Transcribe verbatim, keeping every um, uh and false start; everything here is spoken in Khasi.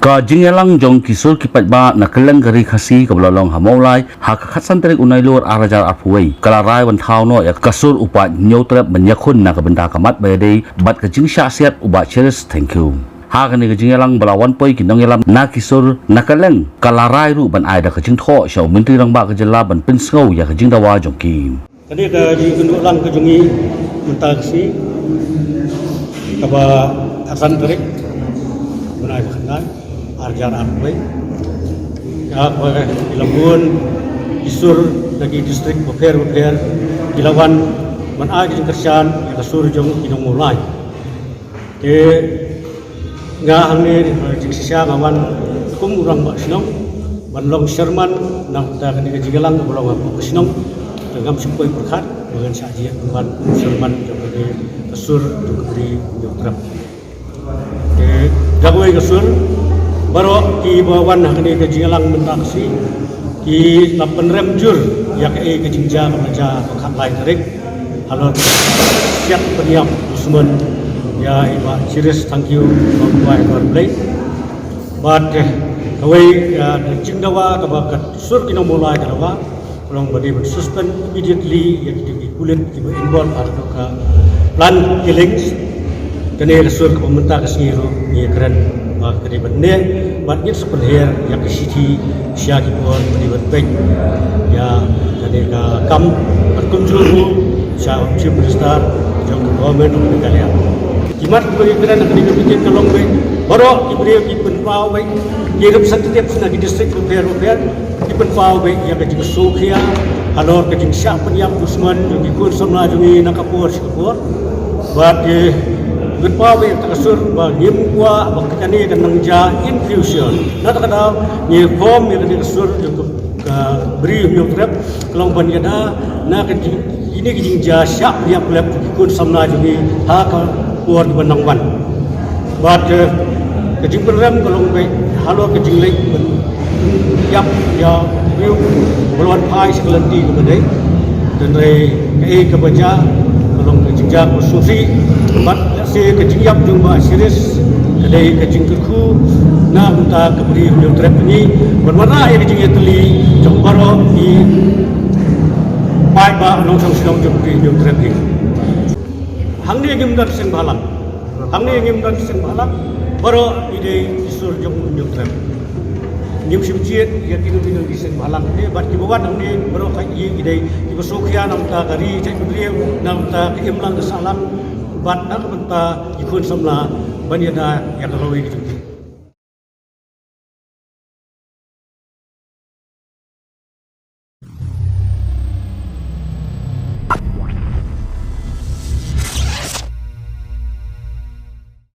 Ka jingïalang jong ki sur ki paidbah na kylleng ka ri Khasi kaba la long ha Mawlai ha ka khatsan tarik u Nailur arhajar arphew wei ka la rai ban thaw noh ïa ka sur u paid Hynñiewtrep ban ïakhun na ka bynta ka mat ba ïadei bad ka jingshah siat u Bah Cherish Thangkhiew. Ha kane ka jingïalang ba la wan poi ki nongïalam na ki sur na kylleng ka la rai ruh ban ai da ka jingthoh sha u Myntri Rangbah ka jylla ban pynsngew ïa ka jingdawa jong ki. Kane ka jingïakynduh lang ka jong ngi mynta ka sngi kaba khatsan tarik bnai ba khyndai arhajar arphew wei. Ka ba ki la bun ki sur na ki distrik bapher bapher ki la wan ban ai ka jingkyrshan ïa ka sur jong ki nong Mawlai. Te nga hangne, eh, jingshisha nga wan kum u rangbah shnong ban long chairman na ka bynta kane ka jingïalang kaba long ha ka shnong. Te ngam shym poi pyrkhat ba ngan shah jied ban kum chairman jong kane ka sur jong ka Bri Hynñiewtrep. Te da kawei ka sur baroh kiba wan ha kane ka jingïalang mynta ka sngi ki la pynrem jur ïa kaei ka jingjia kaba la jia ha ka khatlai tarik halor ka siat pynïap dusmon ïa i Bah Cherish Thangkhiew ba u kwah ïa ka rblei. Bad, eh, kawei, eh, ka jingdawa kaba ka sur ki nong Mawlai ka dawa ka long ba dei ban suspend immediately ïa kito ki pulit kiba involve ha ka plan killings. Kane ka sur kaba mynta ka sngi ruh ngi kren ba ka dei ban neh bad ngin sa pynher ïa ka shithi sha ki por ba dei ban peit ïa kane ka kam bad kumjuh ruh sha u Chief Minister jong ka Government of Meghalaya. Ki mat ba ngi kren ha kane ka meeting ka long ba baroh ki briew ki pynpaw ba ki representatives na ki district bapher bapher ki pynpaw ba ïa ka jingsngewkhia halor ka jingshah pynïap dusmon jong ki khun samla jong ngi na ka por sha ka por. Bad ki pynpaw ba ïa ka sur ba ngim kwah ba kane kan nang jia in future. Na kata ka daw ngi form ïa kane ka sur jong ka Bri Hynñiewtrep ka long ban ïada na ka jing, ine ka jingjia shah pynïap lep ki khun samla jong ngi ha ka por kiba nang wan. Bad, eh, ka jingpynrem ka long ba halor ka jingleh ban ïap ïa u briew ba la wan phai sha ka lynti kaba dei. Hynrei kaei kaba jia ka long ka jingjia kaba sngewsih bad lehse ka jingïap jong Bah Cherish ka dei ka jingkyrkhu na ka bynta ka Bri Hynñiewtrep ngi ban wanrah ïa ka jingïatylli jong baroh ki paidbah nongshong shnong jong ka Bri Hynñiewtrep ngi. Hangne ngim don seng bhalang. Hangne ngim don seng bhalang. Baroh i dei i sur jong u Hynñiewtrep. Ngim shym jied ïa kino kino ki seng bhalang. Te bad kiba wan hangne baroh ka i dei kiba sngewkhia na ka bynta ka ri jait bynriew, na ka bynta ka imlang ka sahlang bad na ka bynta ki khun samla ban ïada ïa ka lawei ka jong ki.